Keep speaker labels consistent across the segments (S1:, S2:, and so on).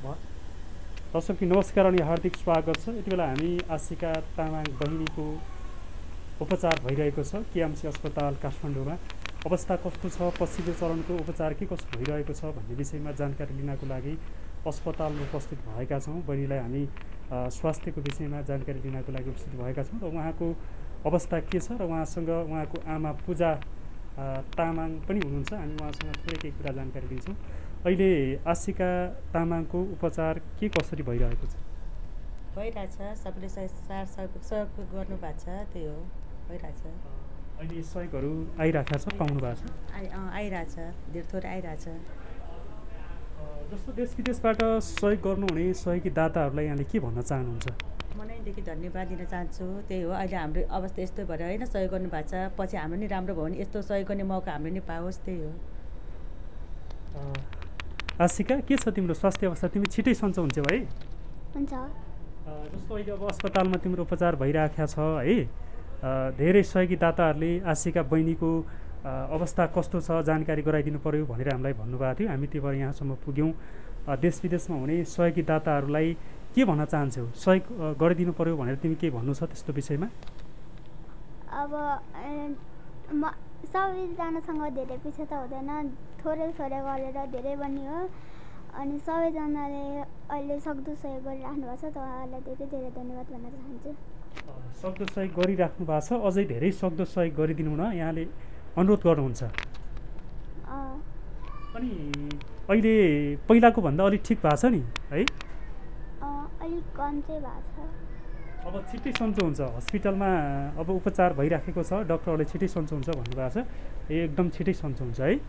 S1: दर्शक नमस्कार अनि हार्दिक स्वागत छ। यति बेला हामी आशिका तामाङ बहिनीको उपचार भइरहेको छ केएमसी अस्पताल काठमाडौँमा। अवस्था कस्तो छ, पछिल्लो चरणको उपचार के कस्तो भइरहेको छ भन्ने विषयमा जानकारी लिनको लागि अस्पतालमा उपस्थित भएका छौँ। बहिनीलाई हामी स्वास्थ्यको विषयमा जानकारी लिनको लागि उपस्थित भएका छौँ र उहाँको अवस्था के छ र उहाँसँग उहाँको आमा पूजा तामाङ पनि हुनुहुन्छ। हामी उहाँसँग थोरै केही कुरा जानकारी दिन्छौँ। अहिले आशिका तामाङको उपचार के कसरी भइरहेको छ?
S2: भइरहेछ, सबैले सहयोग गर्नुभएको छ, त्यही हो भइरहेछ।
S1: अहिले सहयोगहरू आइरहेको छ, पाउनु भएको छ?
S2: आइरहेछ, धेर थोरै आइरहेछ।
S1: जस्तो देश विदेशबाट सहयोग गर्नुहुने सहयोगी दाताहरूलाई यहाँले के भन्न चाहनुहुन्छ?
S2: मनैदेखि धन्यवाद दिन चाहन्छु। त्यही हो, अहिले हाम्रो अवस्था यस्तो भएर होइन सहयोग गर्नुभएको छ, पछि हाम्रो नि राम्रो भयो भने यस्तो सहयोग गर्ने मौका हाम्रो नि पाओस्, त्यही हो।
S1: आशिका, के छ तिम्रो स्वास्थ्य अवस्था? तिमी छिटै सन्चो हुन्छौ है?
S3: हुन्छ।
S1: जस्तो अहिले अब अस्पतालमा तिम्रो उपचार भइरहेको छ है, धेरै सहयोगी दाताहरूले आशिका बहिनीको अवस्था कस्तो छ जानकारी गराइदिनु पर्यो भनेर हामीलाई भन्नुभएको थियो। हामी त्यो भएर यहाँसम्म पुग्यौँ। देश विदेशमा हुने सहयोगी दाताहरूलाई के भन्न चाहन्छौ? सहयोग गरिदिनु पर्यो भनेर तिमी के भन्नु छ त्यस्तो विषयमा?
S3: अब सबैजनासँग धेरै पछि त हुँदैन, थोरै थोरै गरेर धेरै बन्ने हो। अनि सबैजनाले अहिले सक्दो सहयोग गरिराख्नु भएको छ, त उहाँहरूलाई धेरै धेरै धन्यवाद भन्न चाहन्छु।
S1: सक्दो सहयोग गरिराख्नु भएको छ, अझै धेरै सक्दो सहयोग गरिदिनु हुन यहाँले अनुरोध गर्नुहुन्छ। अनि अहिले पहिलाको भन्दा अलिक ठिक भएको छ नि है?
S3: अलिक कम चाहिँ भएको छ।
S1: अब छिट्टै सन्चो हुन्छ। हस्पिटलमा अब उपचार भइराखेको छ, डक्टरहरूले छिट्टै सन्चो हुन्छ भन्नुभएको छ। एकदम छिट्टै सन्चो हुन्छ है?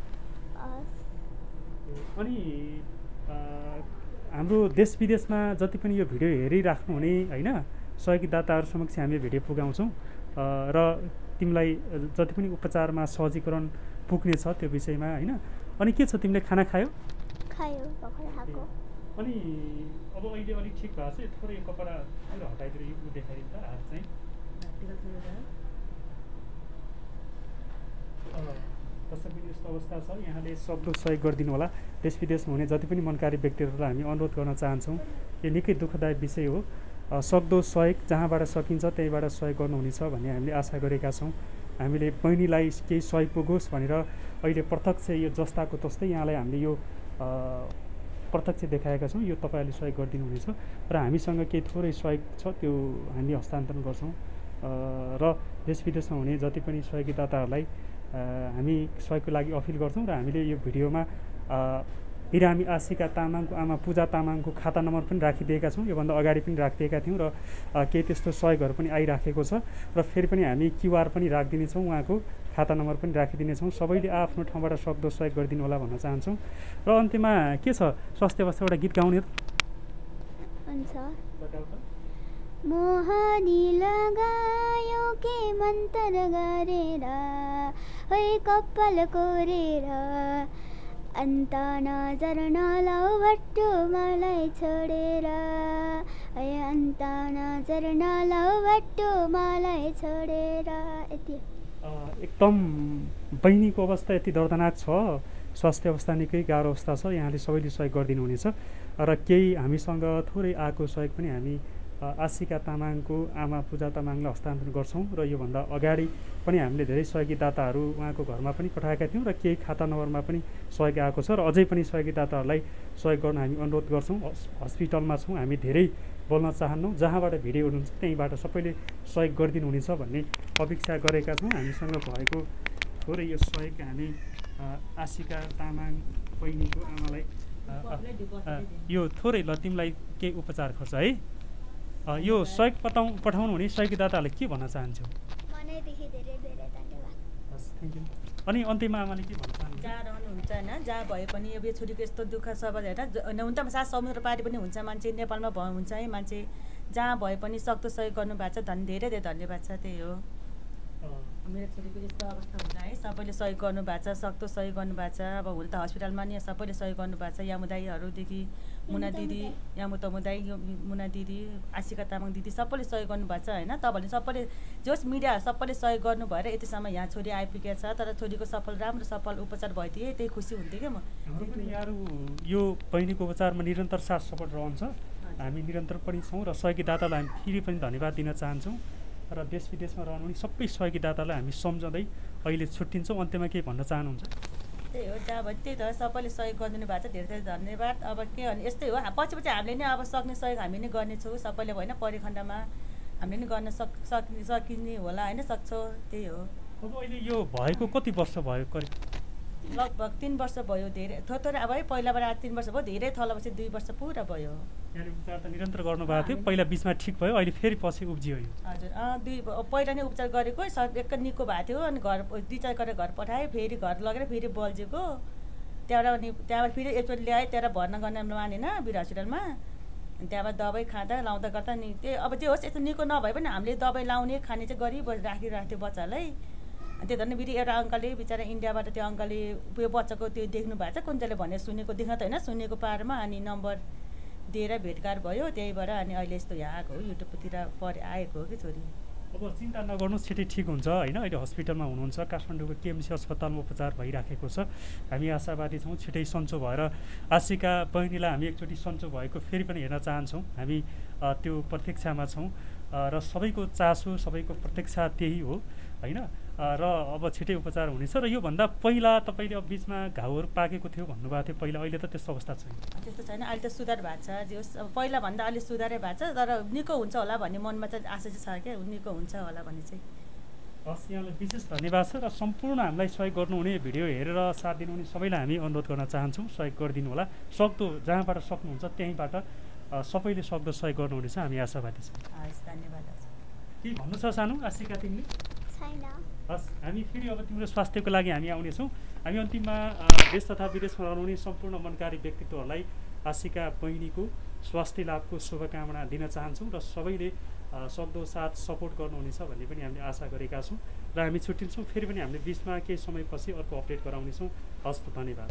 S1: अनि हाम्रो देश विदेशमा जति पनि यो भिडियो हेरिराख्नु हुने होइन सहयोगी दाताहरू समक्ष हामी भिडियो पुगाउँछौँ र तिमीलाई जति पनि उपचारमा सहजीकरण पुग्ने छ त्यो विषयमा होइन। अनि के छ, तिमीले खाना खायो?
S3: खायो, भर्खर खाएको।
S1: अनि अब अहिले अलिक ठिक भएको छ? थोरै कपडा हटाइदिएर यो देखाइदिनु त हात चाहिँ। दर्शक यस्तो अवस्था छ, यहाँले सक्दो सहयोग गरिदिनु होला। देश विदेशमा हुने जति पनि मनकारी व्यक्तिहरूलाई हामी अनुरोध गर्न चाहन्छौँ। यो निकै दुःखदायक विषय हो। सक्दो सहयोग जहाँबाट सकिन्छ त्यहीबाट सहयोग गर्नुहुनेछ भन्ने हामीले आशा गरेका छौँ। हामीले बहिनीलाई केही सहयोग पुगोस् भनेर अहिले प्रत्यक्ष यो जस्ताको तस्तै यहाँलाई हामीले यो प्रत्यक्ष देखाएका छौँ। यो तपाईँहरूले सहयोग गरिदिनुहुनेछ र हामीसँग केही थोरै सहयोग छ त्यो हामी हस्तान्तरण गर्छौँ र देश विदेशमा हुने जति पनि सहयोगी दाताहरूलाई हामी सहयोगको लागि अपिल गर्छौँ। र हामीले यो भिडियोमा बिरामी आशिका तामाङको आमा पूजा तामाङको खाता नम्बर पनि राखिदिएका छौँ। योभन्दा अगाडि पनि राखिदिएका थियौँ र केही त्यस्तो सहयोगहरू पनि आइराखेको छ र फेरि पनि हामी क्युआर पनि राखिदिनेछौँ, उहाँको खाता नम्बर पनि राखिदिनेछौँ। सबैले आफ्नो ठाउँबाट सक्दो सहयोग गरिदिनु होला भन्न चाहन्छौँ। र अन्त्यमा के छ, स्वास्थ्य अवस्था एउटा गीत गाउने
S3: हुन्छ। मोहनी लगायो के मन्तर गरेर, है कपाल कोरेर, अन्त नजर नलाऊ भट्टो मलाई छोडेर, है अन्त नजर नलाऊ भट्टो मलाई छोडेर। यति
S1: एकदम बहिनीको अवस्था यति दर्दनाक छ, स्वास्थ्य अवस्था निकै गाह्रो अवस्था छ। यहाँले सबैले सहयोग गरिदिनु हुनेछ र केही हामीसँग थोरै आएको सहयोग पनि हामी आशिका तामाङको आमा पूजा तामाङलाई हस्तान्तरण गर्छौँ। र योभन्दा अगाडि पनि हामीले धेरै सहयोगी दाताहरू उहाँको घरमा पनि पठाएका थियौँ र केही खाता नम्बरमा पनि सहयोग आएको छ र अझै पनि सहयोगी दाताहरूलाई सहयोग गर्न हामी अनुरोध गर्छौँ। हस्पिटलमा छौँ, हामी धेरै बोल्न चाहन्नौँ। जहाँबाट भिडियो हुनुहुन्छ त्यहीँबाट सबैले सहयोग गरिदिनु हुनेछ भन्ने अपेक्षा गरेका छौँ। हामीसँग भएको थोरै यो सहयोग हामी आशिका तामाङ बहिनीको आमालाई यो थोरै ल तिमीलाई केही उपचार खर्च है यो सहयोग पठाउनु हुने सहयोगी दाताहरूले के भन्न चाहन्छौ?
S3: मनैदेखि धेरै धेरै धन्यवाद।
S1: हस्, थ्याङ्क यू। अनि अन्त्यमा आमाले के भन्न चाहनुहुन्छ?
S2: जहाँ रहनुहुन्छ होइन, जहाँ भए पनि अब यो छोरीको यस्तो दुःख छ होइन, हुन त सास समुद्र पारि पनि हुन्छ मान्छे, नेपालमा हुन्छ है मान्छे, जहाँ भए पनि सक्दो सहयोग गर्नुभएको छ। धेरै धेरै धन्यवाद छ, त्यही हो। मेरो छोरीको यस्तो अवस्था हुँदा है सबैले सहयोग गर्नुभएको छ, सक्दो सहयोग गर्नुभएको छ। अब हुन त हस्पिटलमा नि सबैले सहयोग गर्नुभएको छ। यामुदाईहरूदेखि मुना दिदी, यामुतमुदाई, मुना दिदी, आशिका तामाङ दिदी सबैले सहयोग गर्नुभएको छ होइन। तपाईँले सबैले जोस् मिडिया सबैले सहयोग गर्नु भएर यतिसम्म यहाँ छोरी आइपुगेको छ। तर छोरीको राम्रो सफल उपचार भइदिए त्यही खुसी हुन्थ्यो क्या म।
S1: यहाँहरू यो बहिनीको उपचारमा निरन्तर साथ सपोर्ट रहन्छ। हामी निरन्तर पनि छौँ र सहयोगी दातालाई हामी फेरि पनि धन्यवाद दिन चाहन्छौँ र देश विदेशमा रहनुहुने सबै सहयोगी दातालाई हामी सम्झँदै अहिले छुट्टिन्छौँ। अन्त्यमा के भन्न चाहनुहुन्छ?
S2: त्यही हो, जहाँ भयो त्यही त सबैले सहयोग गरिदिनु भएको छ, धेरै धेरै धन्यवाद। अब के भने यस्तै हो, पछि हामीले नै अब सक्ने सहयोग हामी नै गर्नेछौँ सबैले होइन। परिखण्डमा हामीले नै गर्न सकिने होला होइन, सक्छौँ, त्यही हो।
S1: अब अहिले यो भएको कति वर्ष भयो? करिब
S2: लगभग 3 वर्ष भयो। धेरै थोरै अब है पहिलाबाट 3 वर्ष भयो, धेरै थलोपछि 2 वर्ष पुरा भयो।
S1: यहाँले उपचार त निरन्तर गर्नुभएको थियो, पहिला बिचमा ठिक भयो, अहिले फेरि पछि उब्जियो यो?
S2: हजुर, पहिला नै उपचार गरेको एक निको भएको थियो अनि घर डिस्चार्ज गरेर घर पठाएँ, फेरि घर लगेर फेरि बल्झेको। त्यहाँबाट फेरि एकचोटि ल्याएँ, त्यहाँ भर्ना गर्न मानेन वीर हस्पिटलमा। अनि त्यहाँबाट दबाई खाँदा लाउँदा गर्दा नि त्यही अब जे होस् यस्तो निको नभए पनि हामीले दबाई लाउने खाने चाहिँ राखिरहेको थियो बच्चालाई। अनि त्यही धन्य फेरि एउटा अङ्कलले बिचरा इन्डियाबाट त्यो अङ्कलले यो बच्चाको त्यो देख्नु भएको छ, कुन चाहिँले भनेर सुनेको देख्न त होइन, सुनेको पारमा अनि नम्बर दिएर भेटघाट भयो। त्यहीबाट अनि अहिले यस्तो यहाँ आएको हो, युट्युबतिर आएको हो कि छोरी।
S1: अब चिन्ता नगर्नुहोस्, छिटै ठिक हुन्छ होइन। अहिले हस्पिटलमा हुनुहुन्छ, काठमाडौँको केएमसी अस्पतालमा उपचार भइराखेको छ। हामी आशावादी छौँ छिटै सन्चो भएर आशिका बहिनीलाई हामी एकचोटि सन्चो भएको फेरि पनि हेर्न चाहन्छौँ। हामी त्यो प्रतीक्षामा छौँ र सबैको चासो सबैको प्रतीक्षा त्यही हो होइन। र अब छिटै उपचार हुनेछ। र योभन्दा पहिला तपाईँले अब बिचमा घाउहरू पाकेको थियो भन्नुभएको थियो पहिला, अहिले त त्यस्तो अवस्था छैन?
S2: त्यस्तो छैन, अहिले त सुधार भएको छ। जे होस् अब पहिलाभन्दा अलि सुधारै भएको छ, तर निको हुन्छ होला भन्ने मनमा चाहिँ आशा चाहिँ छ क्या, निको हुन्छ होला भन्ने चाहिँ।
S1: हस्, यहाँलाई विशेष धन्यवाद छ र सम्पूर्ण हामीलाई सहयोग गर्नुहुने, भिडियो हेरेर साथ दिनुहुने सबैलाई हामी अनुरोध गर्न चाहन्छौँ सहयोग गरिदिनु होला। सक्दो जहाँबाट सक्नुहुन्छ त्यहीँबाट सबैले सक्दो सहयोग गर्नुहुनेछ, हामी आशावादी छौँ।
S2: हस्, धन्यवाद।
S1: के भन्नु छ सानो आशिका तिमीले?
S3: छैन।
S1: हस्, हामी फेरि अब तिम्रो स्वास्थ्यको लागि हामी आउनेछौँ। हामी अन्तिममा देश तथा विदेशमा रहनुहुने सम्पूर्ण मनकारी व्यक्तित्वहरूलाई आशिका बहिनीको स्वास्थ्य लाभको शुभकामना दिन चाहन्छौँ र सबैले सक्दो साथ सपोर्ट गर्नुहुनेछ भन्ने पनि हामीले आशा गरेका छौँ। र हामी छुट्टिन्छौँ, फेरि पनि हामीले बिचमा केही समयपछि अर्को अपडेट गराउनेछौँ। हस्, धन्यवाद।